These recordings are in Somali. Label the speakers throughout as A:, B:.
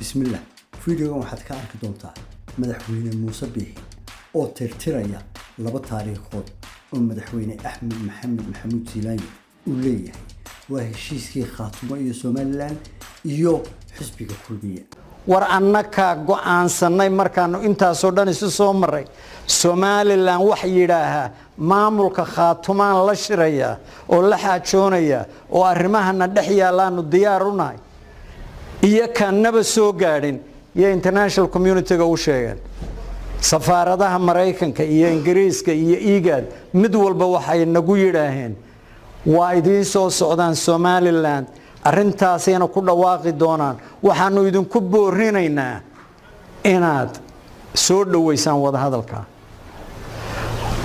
A: Bismillah, videogan waxaad ka arki doontaa Madaxweyne Muuse Biixi oo tirtiraya laba taariikhood oo Madaxweyne Axmed Maxamed Maxamuud Siilaanyo uu leeyahay. Waa heshiiskii Khaatumo iyo Somaliland iyo xisbiga Kulmiye.
B: War annakaa go'aansannay markaanu intaasoo dhan isu soo maray. Somaliland wax yidhaahaa maamulka Khaatumaan la shiraya oo la xaajoonaya oo arrimahana dhex yaallaanu diyaar u nahay, iyo kanaba soo gaadhin iyo international community-ga u sheegeen. Safaaradaha Maraykanka iyo Ingiriiska iyo IGAD mid walba waxay nagu yidhaaheen waa idiin soo socdaan Somaliland, arrintaasayna ku dhawaaqi doonaan. Waxaanu idinku boorinaynaa inaad soo dhoweysaan wadahadalka.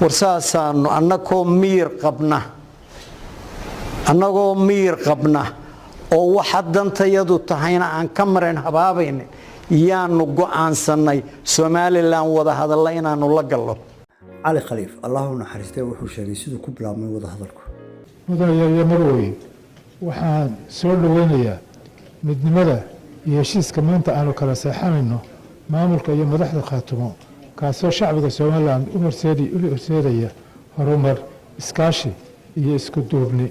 B: War saasaanu annagoo miyir qabna oo waxa dantayadu tahayna aan ka marin habaabaynin yaanu go'aansannay Somaliland wadahadalla inaanu la gallo.
A: Cali Khaliif, Allahu naxariistee, wuxuu sheegay siduu ku bilaabmay wadahadalku.
C: Mudanayaal iyo marwooyin, waxaan soo dhoweynayaa midnimada iyo heshiiska maanta aanu kala seexanayno maamulka iyo madaxda Khaatumo, kaasoo shacbiga Somaliland u horseedaya horumar, iskaashi iyo isku duubni.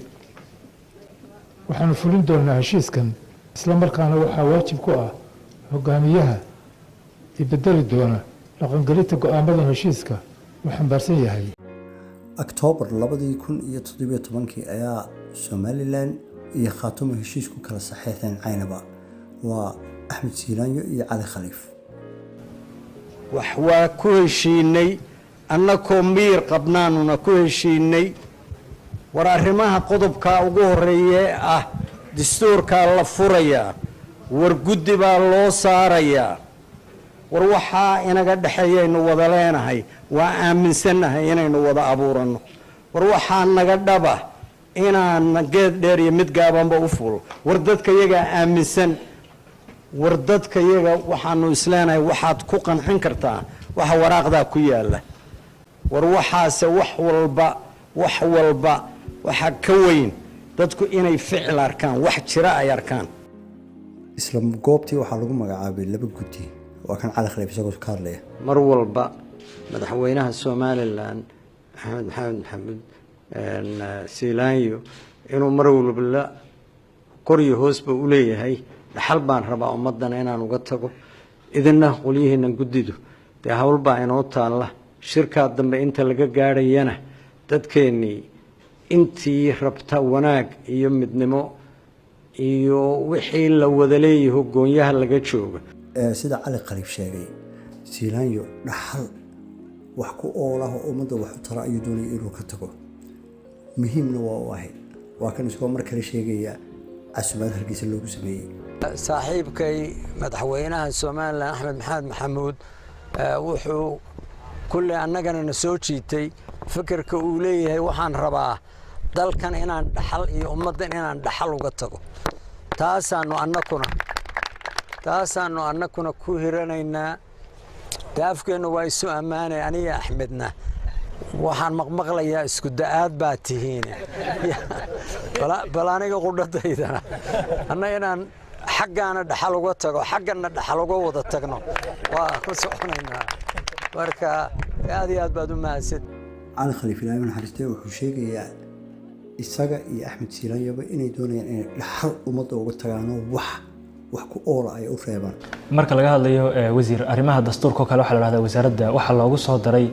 C: Waxaanu fulin doonaa heshiiskan, isla markaana waxaa waajib ku ah hogaamiyaha ibedeli doona dhaqangelinta go'aamadan heshiiska uu xambaarsan yahay.
A: Oktoobar 2017-kii ayaa Somaliland iyo Khaatumo heshiis ku kala saxeexdeen Caynaba. Waa Axmed Siilaanyo iyo Cali Khaliif.
B: Wax waa ku heshiinay, annakoo miyir qabnaanuna ku heshiinay. War arrimaha qodobkaa ugu horreeye ah, dastuurkaa la furayaa, war guddi baa loo saarayaa. War waxaa inaga dhexeeyaynu wada leenahay, waa aaminsannahay inaynu wada abuuranno. War waxaa naga dhaba inaan geed dheer iyo mid gaabanba u fuulo. War dadka yagaa aaminsan. War dadka yaga waxaanu isleenahay waxaad ku qancin kartaa waxa waraaqdaa ku yaalla. War waxaase wax walba, wax walba waxaa ka weyn dadku inay ficil arkaan, wax jira ay arkaan.
A: Isla goobtii waxaa lagu magacaabay laba guddi. Waa kan Cali Khaliif isagoo ka hadlaya.
B: Mar walba Madaxweynaha Somaliland Axmed Maxamed Maxamuud Siilaanyo inuu mar walba la kor iyo hoosba u leeyahay dhaxal baan rabaa ummaddana inaan uga tago. Idina qolyihiinan guddidu dee hawl baa inoo taalla. Shirkaa dambe inta laga gaadhayana, dadkeennii intii rabta wanaag iyo midnimo iyo wixii la wada leeyaho goonyaha laga jooga.
A: Sida Cali Khaliif sheegay, Siilaanyo dhaxal wax ku oolah oo ummadda wax u tara ayuu doonaya inuu ka tago, muhiimna waa u ahayd. Waa kan isagoo mar kale sheegaya casumaad Hargeysa loogu sameeyey.
B: Saaxiibkay Madaxweynaha Somaliland Axmed Maxamed Maxamuud wuxuu kulley annagana na soo jiitay fikirka uu leeyahay, waxaan rabaa dalkan inaan dhaxal iyo ummaddan inaan dhaxal uga tago. Taasaanu annakuna ku hiranaynaa. Daafkeennu waa isu ammaanay. Aniga Axmedna waxaan maqmaqlayaa isku da'aad baa tihiin. Bal aniga qudhadaydana anna inaan xaggaana dhaxal uga tago, xagganna dhaxal uga wada tagno, waa ku soconaynaa. Marka aad iyo aad baad u mahadsan.
A: Cali Khaliif, Ilaahay u naxariistay, wuxuu sheegayaa isaga iyo Axmed Siilaanyaba inay doonayaan inay dhaxal ummadda uga tagaanoo wax ku oola ay u reebaan.
D: Marka laga hadlayo, wasiir, arrimaha dastuurka oo kale, waxaa la dhahdaa wasaaradda waxaa loogu soo daray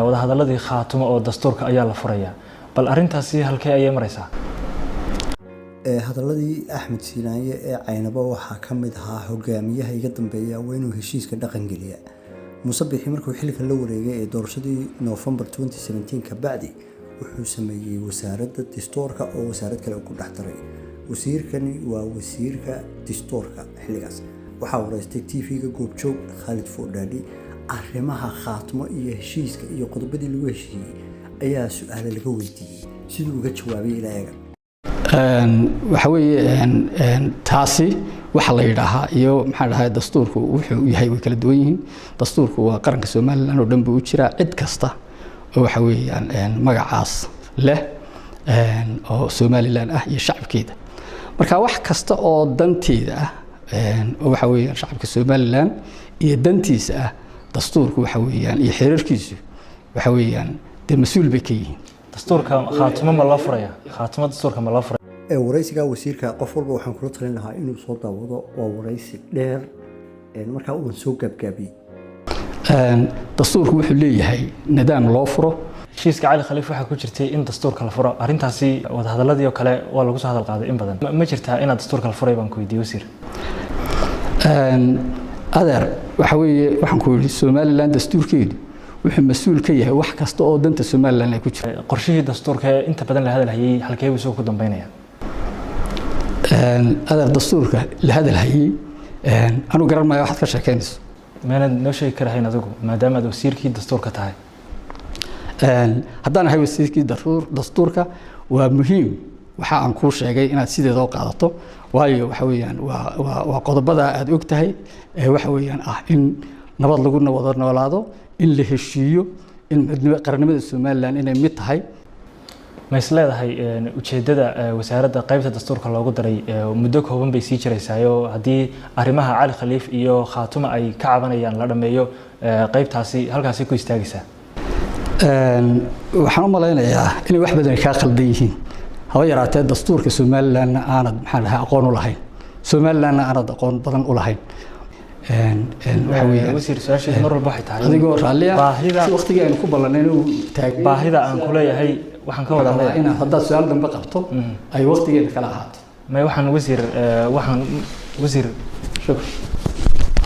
D: wadahadaladii Khaatumo oo dastuurka ayaa la furayaa. Bal arrintaasi halkee ayay maraysaa?
A: Hadaladii Axmed Siilaanye ee Caynabo waxaa ka mid ahaa, hogaamiyaha iga dambeeya waa inuu heshiiska dhaqan geliya. Muuse Biixi markuu xilka la wareegay ee doorashadii Noofembar 2017 ka bacdi, wuxuu sameeyey wasaaradda dastuurka oo wasaarad kale ku dhex daray. Wasiirkani waa wasiirka dastuurka. Xilligaas waxaa wareystay TV-ga Goobjoog Khaalid Foodhaadhi. Arrimaha Khaatimo iyo heshiiska iyo qodobadii lagu heshiiyey ayaa su-aale laga weydiiyey. Siduu uga jawaabay ilaa eega.
E: Waxa weeye, taasi waxa la yidhaahaa iyo maxaa dhahay dastuurku wuxuu yahay way kala duwan yihiin. Dastuurku waa qaranka Somaliland oo dhan buu u jiraa, cid kasta oo waxa weeyaan magacaas leh oo Somaliland ah iyo shacabkeeda. Marka wax kasta oo danteeda ah. Oo waxa weeyaan shacabka Somaliland iyo dantiisa ah dastuurku waxa weeyaan iyo xeerarkiisu waxa weeyaan dee mas-uul bay ka yihiin.
D: Dastuurka Khaatumo ma loo furaya? Khaatumo dastuurka ma loo furaya?
A: Waraysiga wasiirka qof walba waxaan kula talin lahaa inuu soo daawado. Waa waraysi dheer, markaa uan soo gaabgaabiyey.
E: Dastuurku wuxuu leeyahay nidaam loo furo.
D: Heshiiska Cali Khaliif waxaa ku jirtay in dastuurka la furo. Arrintaasi wadahadaladii oo kale waa lagu soo hadal qaaday in badan. Ma jirtaa inaad dastuurka la furay baan ku weydiiyey, wasiir?
E: Adeer, waxa weeye waxaan ku yidhi Somaliland dastuurkeedu wuxuu mas-uul ka yahay wax kasta oo danta Somaliland ay ku jirto.
D: Qorshihii dastuurka ee inta badan la hadalhayay halkee buu isagu ku dambeynaya?
E: Adeer, dastuurka la hadalhayay anuu garan maayo waxaad ka sheekeynayso.
D: Meenaad noo sheegi karahayn adigu, maadaama aad wasiirkii dastuurka tahay?
E: Haddaan ahay wasiirkii dastuurka, waa muhiim waxa aan kuu sheegay inaad sideeda u qaadato, waayo waxa weeyaan waa qodobada aad og tahay ee waxa weeyaan ah in nabad lagu wada noolaado, in la heshiiyo, in qarannimada Somaliland inay mid tahay.
D: Ma is leedahay ujeeddada wasaaradda qaybta dastuurka loogu daray muddo kooban bay sii jiraysaayo, haddii arrimaha Cali Khaliif iyo Khaatuma ay ka cabanayaan la dhammeeyo, qaybtaasi halkaasi ku istaagaysaa?
E: Waxaan u malaynayaa inay wax badan kaa khaldan yihiin. Haba yaraatee dastuurka Somalilandna aanad, maxaan dhahay, aqoon u lahayn, Somalilandna aanad aqoon badan u lahayn. Waxa weeyaan
D: Wasiir, su-aasheedu mar walba waxay tahay
E: adigoo raalliya
D: baahida
E: si waqtigii aynu ku ballanayna uu taagay.
D: Baahida aan ku leeyahay waxaan ka wadaa
E: Waxaan rabaa inaad haddaad su-aal dambe qabto ay waqtigeeda kala ahaato.
D: May, waxaan wasiir, waxaan wasiir
E: Shukr.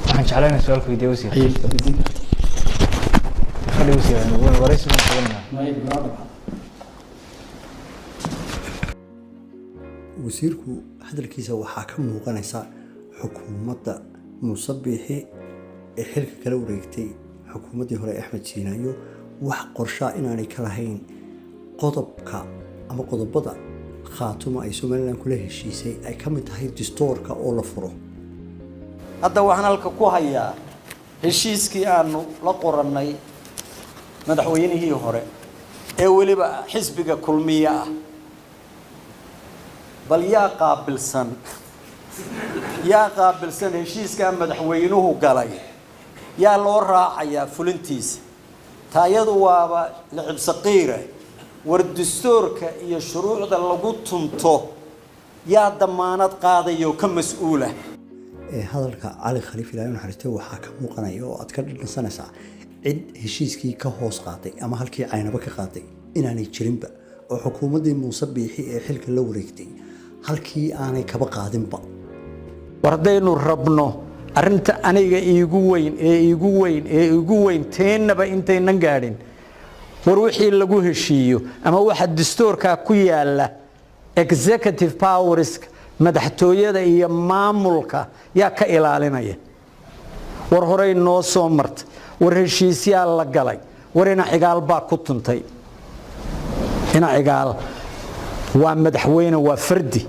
D: Waxaan jeclaan inaan su-aal ku weydiiyo, wasiir.
E: Ayay weydiin kartaa.
D: Fadhi, wasiir, waraysi baan qabanaynaa.
E: May, waa
A: Wasiirku hadalkiisa waxaa ka muuqanaysa xukuumadda Muuse Biixi ee xilka kala wareegtay xukuumaddii hore ee Axmed Siinaayo wax qorshaa inaanay ka lahayn qodobka ama qodobada Khaatuma ay Somaliland kula heshiisay ay ka mid tahay distoorka oo la furo.
B: Hadda waxaan halka ku hayaa heshiiskii aanu la qorannay madaxweynihii hore ee weliba xisbiga Kulmiye ah. Bal yaa qaabilsan heshiiskaa madaxweynuhu galay? Yaa loo raacayaa fulintiisa? Taayadu waaba lacibsaqiire. War dastuurka iyo shuruucda lagu tunto yaa damaanad qaadaya oo ka mas-uula?
A: Ee hadalka Cali Khaliif, Ilaahay u naxariistay, waxaa ka muuqanaya oo aad ka dhadhansanaysaa cid heshiiskii ka hoos qaatay ama halkii Caynabo ka qaatay inaanay jirinba, oo xukuumaddii Muuse Biixi ee xilka la wareegtay halkii aanay kaba qaadinba.
B: War haddaynu rabno arrinta aniga iigu weyn ee iigu weyn ee iigu weyn teennaba intaynan gaadhin, war wixii lagu heshiiyo ama waxa dastuurkaa ku yaala, executive powers madaxtooyada iyo maamulka yaa ka ilaalinaya? War horey noo soo martay, war heshiisyaa la galay, war ina Cigaal baa ku tuntay. Ina Cigaal waa madaxweyne, waa fardi.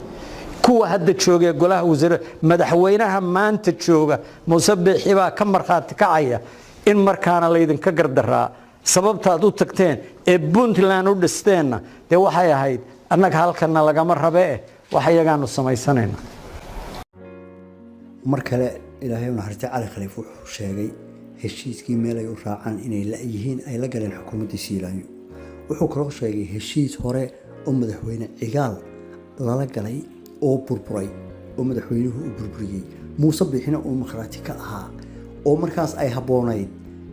B: Kuwa hadda joogee golaha wasiirada, madaxweynaha maanta jooga Muuse Biixi baa ka markhaati kacaya in markaana laydinka gardaraa. Sababtaad u tagteen ee Puntland u dhisteenna dee waxay ahayd annaga halkana lagama rabe eh, wax iyagaanu samaysanayna.
A: Mar kale, Ilaahay u naxariistay, Cali Khaliif wuxuu sheegay heshiiskii meel ay u raacaan inay la-yihiin ay la galeen xukuumaddii Siilaanyo. Wuxuu kaloo sheegay heshiis hore oo madaxweyne Cigaal lala galay oo burburay, oo madaxweynuhu uu burburiyey, Muuse Biixina uu makhraati ka ahaa, oo markaas ay habboonayd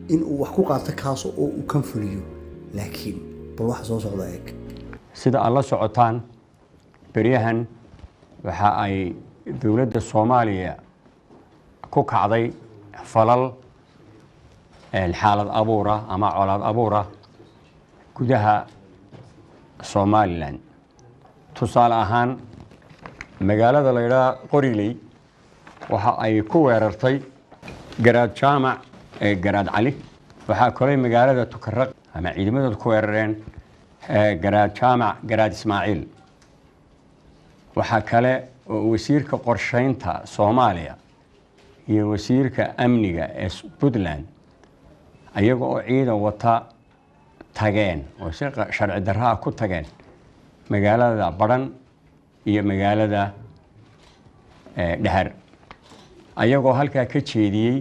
A: in uu wax ku qaato kaas oo uu kan fuliyo. Laakiin bal waxa soo socda eeg.
F: Sida aad la socotaan, beryahan waxa ay dowladda Soomaaliya ku kacday falal xaalad abuura ama colaad abuura gudaha Somaliland. Tusaale ahaan, magaalada la yidhaha Qoriley waxa ay ku weerartay Garaad Jaamac ee Garaad Cali. Waxaa kaley magaalada Tukaraq ama ciidamadooda ku weerareen Garaad Jaamac Garaad Ismaaciil. Waxaa kale oo wasiirka qorsheynta Soomaaliya iyo wasiirka amniga ee Puntland ayaga oo ciidan wata tageen oo si sharci darraa ku tageen magaalada Badhan iyo magaalada Dhahar. Ayagoo halkaa ka jeediyey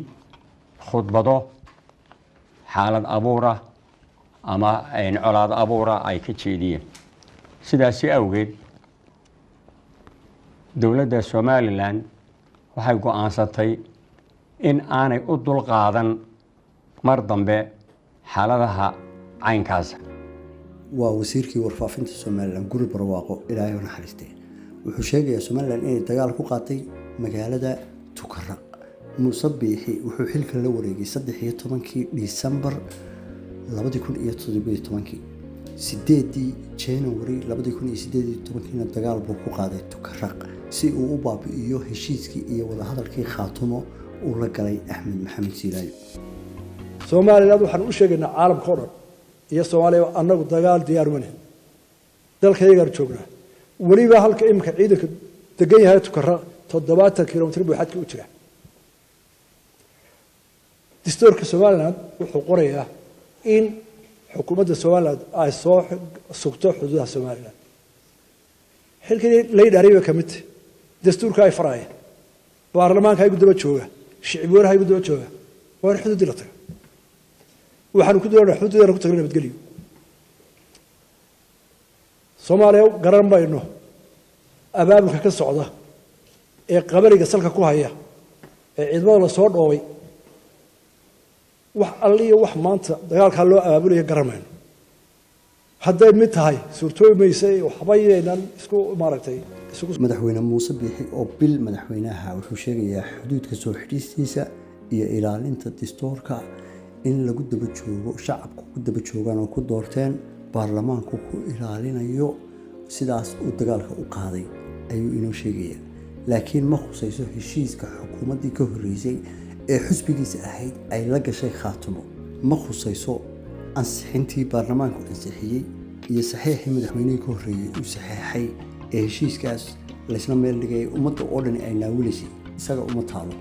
F: khudbado xaalad abuura ama colaad abuura ay ka jeediyeen. Sidaasi awgeed, dowladda Somaliland waxay go-aansatay in aanay u dulqaadan mar dambe xaaladaha caynkaasa.
A: Waa wasiirkii warfaafinta Somaliland, Guri Barwaaqo, Ilaahay u naxariistee. Wuxuu sheegayaa Somaliland inay dagaal ku qaatay magaalada Tukaraq. Muuse Biixi wuxuu xilka la wareegay 13-kii Disembar 2017-kii. 8-dii January 2018-kiina dagaal buu ku qaaday Tukaraq si uu u baabi'iyo heshiiskii iyo wadahadalkii Khaatumo uu la galay Axmed Maxamed Siilaayo.
G: Somaliland waxaan u sheegaynaa caalamka o dhan iyo Soomaaliya, annagu dagaal diyaar uma nihin. Dalkayagaan joognaa. Weliba halka iminka ciidanka degan yahay, Tukaraq, 70 kilomitr buu xadka u jiraa. Dastuurka Somaliland wuxuu qorayaa in xukuumadda Somaliland ay soo sugto xuduudaha Somaliland. Xilkii lay dhaariyay bay ka mid tahay. Dastuurka ay faraya, baarlamaanka igu daba jooga, shicib weynaha igu daba jooga. Waa in xuduuddii la taga. Waxaanu ku doonaa xuduudeena ku tagna nabadgelyo. Soomaaliya garan mayno abaabulka ka socda ee qabaliga salka ku haya ee ciidamada la soo dhoobay. Wax alliyo wax maanta dagaalkaa loo abaabulaya garan mayno. Hadday mid tahay, suurtoobi maysa. Waxba yaynan isku maaragtay isugu.
A: Madaxweyne Muuse Biixi oo bil madaxweynaha wuxuu sheegayaa xuduudka soo xidhiistiisa iyo ilaalinta dastuurka in lagu daba joogo, shacabku ku daba joogaan oo ku doorteen, baarlamaanku ku ilaalinayo. Sidaas uu dagaalka u qaaday ayuu inoo sheegayaa, laakiin ma khusayso heshiiska xukuumaddii ka horreysay ee xusbigiisa ahayd ay la gashay Khaatumo. Ma khusayso ansixintii baarlamaanku ansixiyey iyo saxiixii madaxweynihii ka horreeyey uu saxeexay ee heshiiskaas laysla meel dhigay, ummadda oo dhan ay naawilaysay. Isaga uma taalo.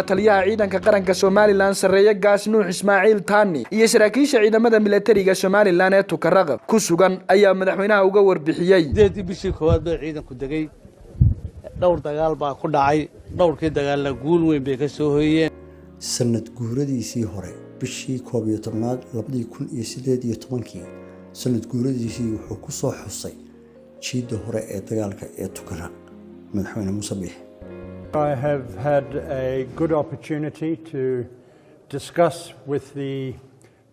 H: Taliyaha ciidanka qaranka Somaliland, Sarreeye Gaas Nuux Ismaaciil Taani, iyo saraakiisha ciidamada milatariga Somaliland ee Tukaraq ku sugan ayaa madaxweynaha uga warbixiyey.
I: 8-dii bishii koowaad bay ciidanku degay. Dhowr dagaal baa ku dhacay. Dhowrkii dagaalna guul weyn bay ka soo hoyeen.
A: Sanad guuradiisii hore, bishii 11aad 2018-kii, sanad guuradiisii wuxuu ku soo xusay jiidda hore ee dagaalka ee Tukaraq madaxweyne Muuse Biixi.
J: I have had a good opportunity to discuss with the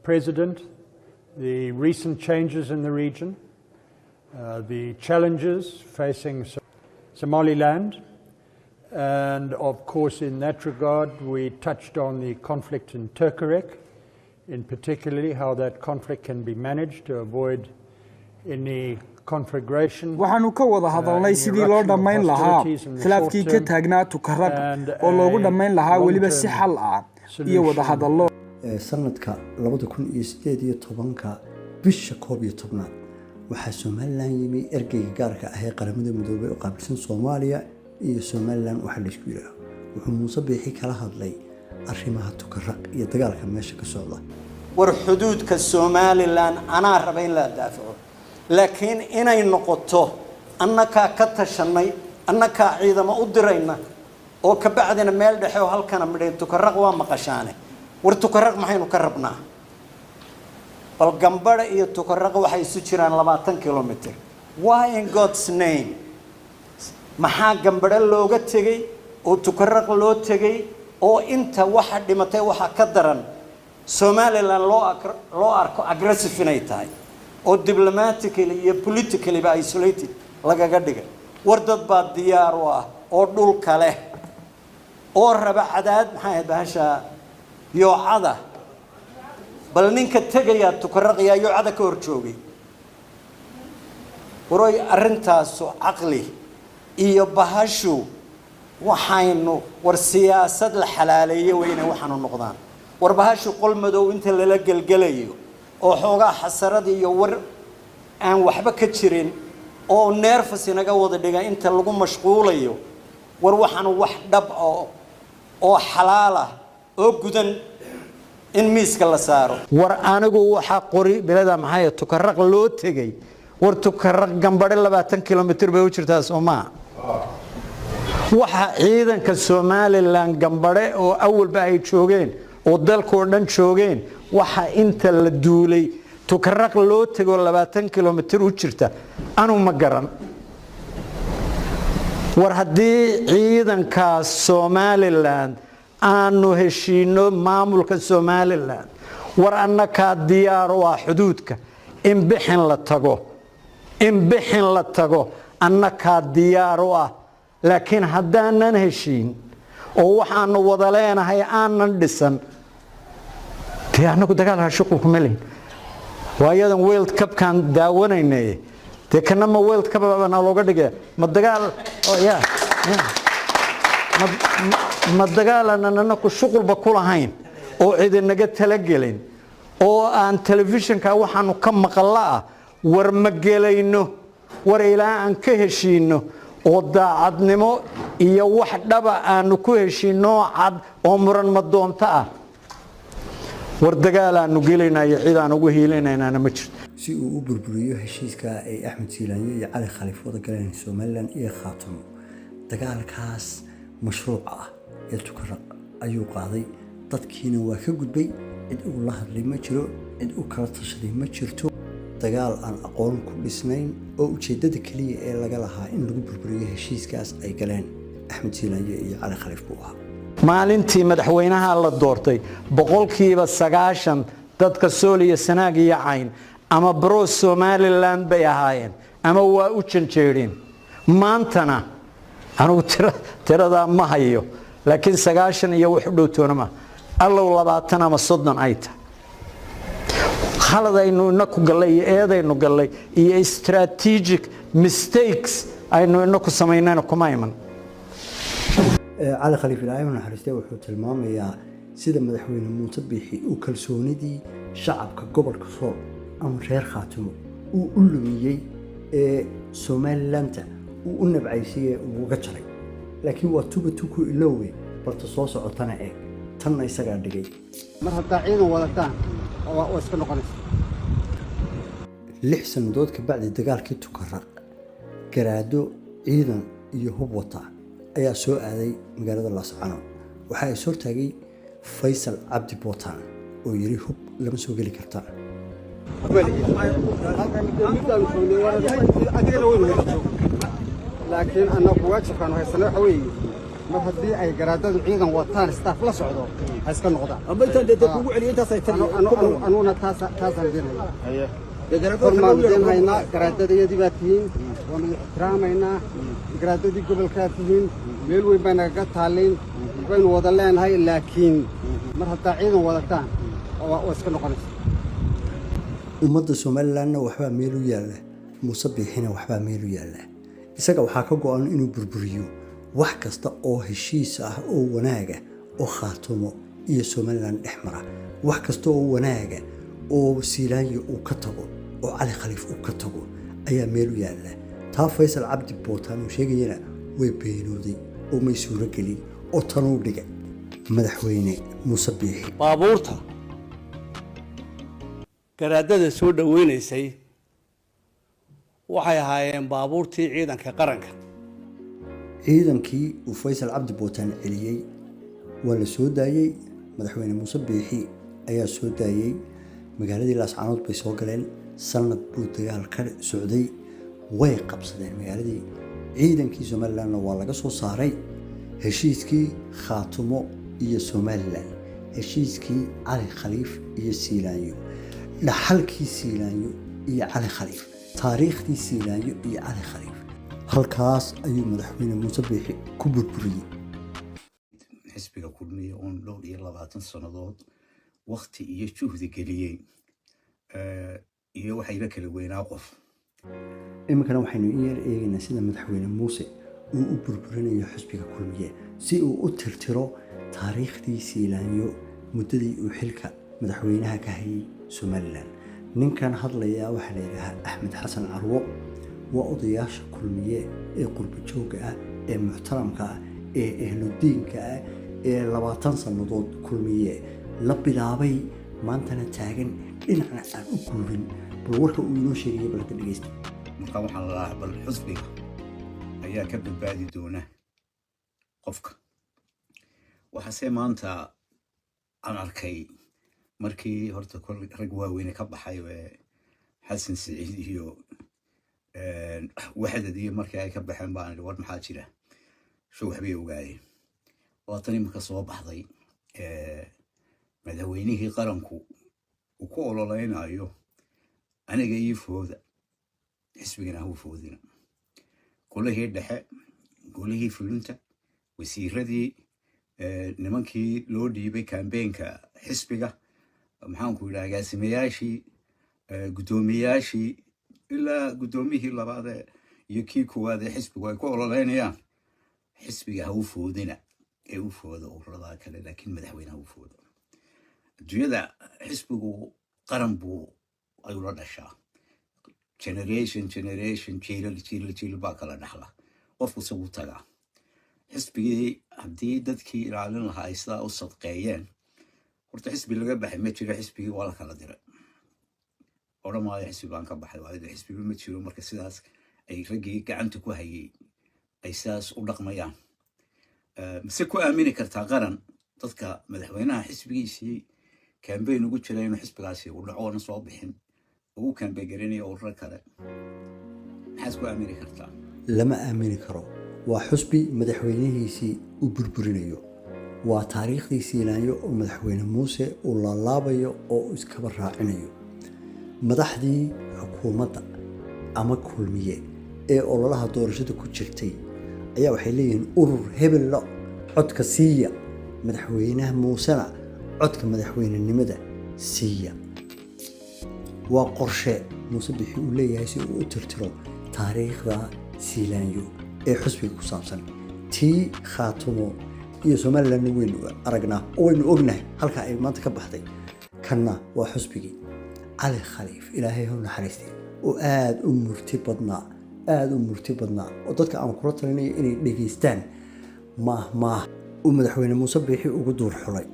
J: President the recent changes in the region, the challenges facing Somaliland, and of course, in that regard, we touched on the conflict in Tukaraq, in particularly how that conflict can be managed to avoid any conflagration.
H: Waxaannu ka wada hadalnay sidii loo dhammayn lahaa khilaafkii ka taagnaa Tukaraq oo loogu dhammayn lahaa weliba si xal ah iyo wada hadallo.
A: Sanadka 2018-ka, bisha 11aad, waxaa Somaliland yimi ergeyga gaarka ah ee Qaramada Midoobay oo qaabilsan Soomaaliya iyo Somaliland. Waxaa laysku yidhaaho wuxuu Muuse Biixi kala hadlay arrimaha Tukaraq iyo dagaalka meesha ka socda.
B: War xuduudka Somaliland anaa raba in la daafaco, laakiin inay noqoto annakaa ka tashanay, annakaa ciidamo u dirayna oo kabacdina meel dhexe oo halkana midhay Tukaraq waa maqashaane. War Tukaraq maxaynu ka rabnaa? Bal Gambadha iyo Tukaraq waxay isu jiraan 20 kilomitr. Why in God's name maxaa Gambadho looga tegey oo Tukaraq loo tegey, oo inta waxa dhimatay waxa ka daran Somaliland loo arko aggressive inay tahay oo diplomatically iyo politically ba isolated lagaga dhigay? War dad baa diyaar u ah oo dhulka leh oo raba cadaad. Maxay ahayd bahasha yoocada? Bal ninka tegayaa Tukaraqyaa yoocada ka hor joogay. Waroy, arrintaasu caqli iyo bahashu waxaynu war siyaasad la xalaaleeye weyne waxaanu noqdaan. War bahashu qol madow inta lala gelgelayo oo xoogaa xasarad iyo war aan waxba ka jirin oo nervous inaga wada dhiga inta lagu mashquulayo, war waxaanu wax dhab oo xalaal ah oo gudan in miiska la saaro. War anigu waxaa qori bilada maxay Tukaraq loo tegey? War Tukaraq Gambadhe 20 kilomitr bay u jirtaa, soo maa? Waxa ciidanka Somaliland Gambadhe oo awalba ay joogeen oo dalkoo dhan joogeen, waxa inta la duulay Tukaraq loo tego 20 kilomitir u jirta, anu ma garan. War haddii ciidankaas Somaliland aanu heshiino maamulka Somaliland, war annakaa diyaar u ah xuduudka in bixin la tago, in bixin la tago annakaa diyaar u ah. Laakiin haddaanan heshiin oo waxaanu wada leenahay aanan dhisan, dee annagu dagaal shuqul kuma lehin. Waayadan World Cupkaan daawanaynay, dee kana ma World Cup bana looga dhigaya? Ma dagaal ya ma dagaal aanan anaku shuqulba ku lahayn oo cidinaga talagelin oo aan telefishinka waxaanu ka maqalla ah? War ma gelayno. War ilaa aan ka heshiino oo daacadnimo iyo wax dhaba aanu ku heshiino cad oo muran madoonto ah, war dagaal aanu gelaynaa iyo cid aan ugu hiilinaynaana ma jirto.
A: Si uu u burburiyo heshiiska ay Axmed Siilaanyo iyo Cali Khaliif wada galeen Somaliland iyo Khaatumo, dagaalkaas mashruuca ah ee Tukaraq ayuu qaaday. Dadkiina waa ka gudbay. Cid uu la hadlay ma jiro, cid u kala tashaday ma jirto. Dagaal aan aqoon ku dhisnayn oo ujeeddada keliya ee laga lahaa in lagu burburiyo heshiiskaas ay galeen Axmed Siilaanyo iyo Cali Khaliif buu ahaa.
B: Maalintii madaxweynaha la doortay, 90% dadka Sool iyo Sanaag iyo Cayn ama pro Somaliland bay ahaayeen ama waa u janjeedheen. Maantana anugu tiradaa ma hayo, laakiin 90 iyo wax u dhow toona ma allow 20 ama 30 ay tahay. Khalad aynu inaku gallay iyo eedaynu gallay iyo strategic mistakes aynu inaku samaynayna kuma iman.
A: Cali Khaliif, Ilaahay u naxariistay, wuxuu tilmaamayaa sida madaxweyne Muuse Biixi uu kalsoonidii shacabka gobolka Sool ama reer Khaatimo uu u lumiyey ee Somalilandta uu u nabcaysay uu uga jaray. Laakiin waa tuba tuku iloowe, balta soo socotana eeg, tanna isagaa dhigay.
K: Mar haddaa ciidan wadataan, waa iska noqonaysa.
A: 6 sannadood ka bacdi dagaalkii Tukaraq, garaado ciidan iyo hub wata ayaa soo aaday magaalada Laascanood. Waxaa is hortaagay Faysal Cabdi Bootaan oo yiri, "Hub lama soo geli kartaan."
K: Halkan joognay adigana waynu wada joog, laakiin annagu waajibkaanu haysana waxa weeye, mar haddii ay garaadadu ciidan wataan, staff la socdo, ha iska noqdaan. Anuguna taasaan idin hayaa, hormaanu idin haynaa. Garaadadayadii baa tihiin, waanu ixtiraamaynaa. Garaadadii gobolkaa tihiin, meel weyn baa nagaga taallin, baynu wada leenahay. Laakiin mar haddaa ciidan wadataan, waa iska noqonaysa.
A: Ummadda Somalilandna waxbaa meel u yaalla, Muuse Biixina waxbaa meel u yaalla. Isaga waxaa ka go-an inuu burburiyo wax kasta oo heshiis ah oo wanaaga oo Khaatumo iyo Somaliland dhex mara, wax kasta oo wanaaga oo Siilaanyo uu ka tago oo Cali Khaliif uu ka tago ayaa meel u yaalla. Taa Faysal Cabdi Bootaan uu sheegayana way beenooday oo may suuro gelin oo tanuu dhigay madaxweyne Muuse Biixi.
I: Baabuurta garaadada soo dhoweynaysay waxay ahaayeen baabuurtii ciidanka qaranka.
A: Ciidankii uu Faysal Cabdi Bootaan celiyey waa la soo daayey. Madaxweyne Muuse Biixi ayaa soo daayey. Magaaladii Laascanood bay soo galeen. Sanad buu dagaal ka socday. Way qabsadeen magaaladii, ciidankii Somalilandna waa laga soo saaray. Heshiiskii Khaatumo iyo Somaliland, heshiiskii Cali Khaliif iyo Siilaanyo, dhaxalkii Siilaanyo iyo Cali Khaliif, taariikhdii Siilaanyo iyo Cali Khaliif, halkaas ayuu madaxweyne Muuse Biixi ku burburiyey.
L: Xisbiga Kulmiya oon dhowr iyo labaatan sannadood wakti iyo juhdi geliyey iyo waxayla kala weynaa qof.
A: Iminkana waxaynu in yar eegaynaa sida madaxweyne Muuse uu u burburinayo xisbiga Kulmiye si uu u tirtiro taariikhdii Siilaanyo muddadii uu xilka madaxweynaha ka hayay Somaliland. Ninkan hadlayaa waxaa la yidhaahaa Axmed Xasan Carwo. Waa odayaasha Kulmiye ee qurbo joogga ah ee muxtaramka ah ee ehludiinka ah ee 20 sannadood Kulmiye la bilaabay, maantana taagan dhinacna aan u guurin. Bal warka uu inoo sheegaya balka dhegeysta.
L: Marka waxaan la lahaa, bal xisbiga ayaa ka badbaadi doona. Qofka waxaase maanta aan arkay, markii horta kol rag waaweyne ka baxay ee Xasan Siciid iyo Waxdad iyo markii ay ka baxeen, baan idhi, "War maxaa jira?" Sho waxbay ogaayeen. Waa tan iminka soo baxday, madaxweynihii qaranku uu ku ololeynayo "Aniga ii fooda, xisbigana ha u foodina." Golihii dhexe, golihii fulinta, wasiiradii, nimankii loo dhiibay campaign-ka xisbiga, maxaanku yidhaha, agaasimayaashii, guddoomiyayaashii, ilaa guddoomiyihii labaadee iyo kii koowaad ee xisbigu ay ku ololeynayaan "Xisbiga ha u foodina ee u fooda ururadaa kale, laakiin madaxweyne ha u fooda." Adduunyada xisbigu qaran buu ayuu la dhashaa, generation generation, jiilal jiilal jiilal baa kala dhaxla. Qofku isagu tagaa. Xisbigii haddii dadkii ilaalin lahaa ay sidaa u sadqeeyeen, horta xisbi laga baxay ma jiro. Xisbigii waa la kala diray. Odhan maayo xisbi baan ka baxay, waayo dee xisbiba ma jiro. Marka sidaas ay raggii gacanta ku hayay ay sidaas u dhaqmayaan, mise ku aamini kartaa qaran dadka madaxweynaha xisbigiisii campaign ugu jira inuu xisbigaasi uu dhaco oona soo bixin, ugu campaign garanayo ururo kale? Maxaad ku aamini kartaa?
A: Lama aamini karo. Waa xusbi madaxweynihiisii uu burburinayo. Waa taariikhdii Siilaanyo oo madaxweyne Muuse uu laalaabayo oo uu iskaba raacinayo. Madaxdii xukuumadda ama Kulmiye ee ololaha doorashada ku jirtay ayaa waxay leeyihiin urur hebella codka siiya, madaxweynaha Muusena codka madaxweynenimada siiya. Waa qorshe Muuse Bixi uu leeyahay si uu u tirtiro taariikhda Siilaanyo ee xusbiga ku saabsan. Tii Khaatumo iyo Somalilandna waynu aragnaa oo waynu ognahay halka ay maanta ka baxday. Kanna waa xusbigii Cali Khaliif, Ilaahay ha u naxariistay, oo aada u murti badnaa, aada u murti badnaa, oo dadka aan kula talinayo inay dhegaystaan maah maah uu madaxweyne Muuse Biixi ugu duur xulay.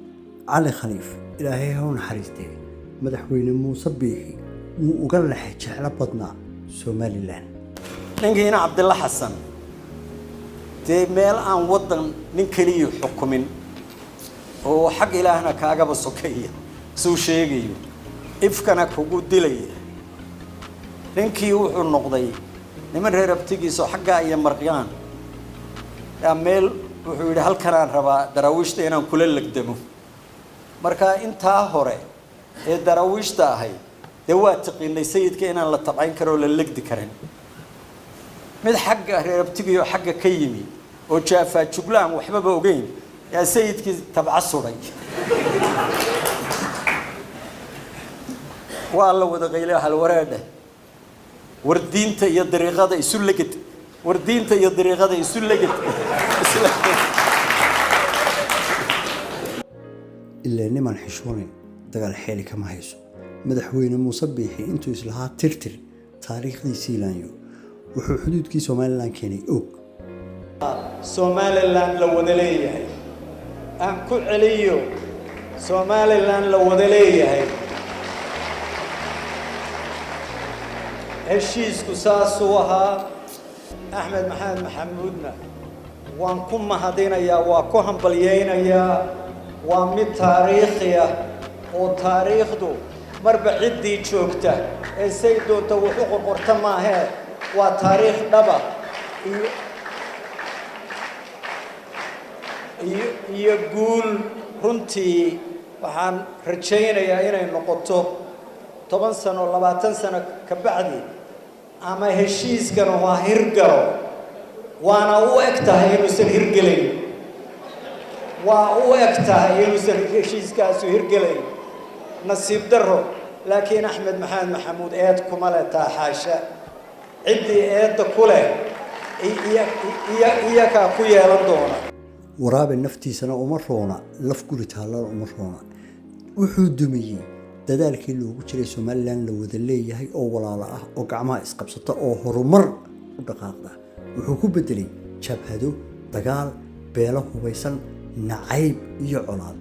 A: Cali Khaliif, Ilaahay ha u naxariistee, madaxweyne Muuse Biixi wuu uga lexe jeclo badnaa Somaliland.
B: Ninkiina Cabdilla Xasan dee meel aan waddan nin keliya xukumin oo xag Ilaahna kaagaba sokeeya suu sheegayo, ifkana kugu dilaya. Ninkii wuxuu noqday niman reer abtigiisoo xaggaa iyo Marqyaan yaa meel wuxuu yidhi, "Halkanaan rabaa Daraawiishta inaan kula legdamo." Marka intaa hore ee Daraawiishta ahayd dee waa tiqiinay sayidka inaan la tabcayn karo oo la legdi karin. Mid xagga reer abtigiioo xagga ka yimi oo jaafaa juglaan waxbaba ogeyn yaa sayidkii tabca sudhay. Waa la wada qaylay halwareedheh, "War diinta iyo dariiqada isu leged, war diinta iyo dariiqada isu leged."
A: Ilaa niman xishoonin dagaal xeeli kama hayso. Madaxweyne Muuse Biixi intuu islahaa tirtir taariikhdii Siilaanyo, wuxuu xuduudkii Somaliland keenay Og.
B: Somaliland la wada leeyahay, aan ku celiyo, Somaliland la wada leeyahay. Heshiisku saasuu ahaa. Axmed Maxamed Maxamuudna waan ku mahadinayaa, waa ku hambalyaynayaa. Waa mid taariikhi ah oo taariikhdu marba ciddii joogta ee say doonta wax u qorqorta maahee, waa taariikh dhaba iyo guul. Runtii waxaan rajaynayaa inay noqoto 10 sano, 20 sano ka bacdi ama heshiiskan waa hirgalo. Waana u eg tahay inuusan hirgelayn, waa u eg tahay inuusan heshiiskaasu hirgelayn, nasiib daro. Laakiin Axmed Maxamed Maxamuud eed kuma leh taa, xaasha. Ciddii eedda ku leh iyakaa ku yeelan doona.
A: Waraabe naftiisana uma roona, laf guri taallana uma roona. Wuxuu dumiyey dadaalkii loogu jiray Somaliland la wada leeyahay oo walaalo ah oo gacmaha isqabsata oo horumar u dhaqaaqda. Wuxuu ku bedelay jabhado, dagaal, beelo hubaysan, nacayb iyo colaad.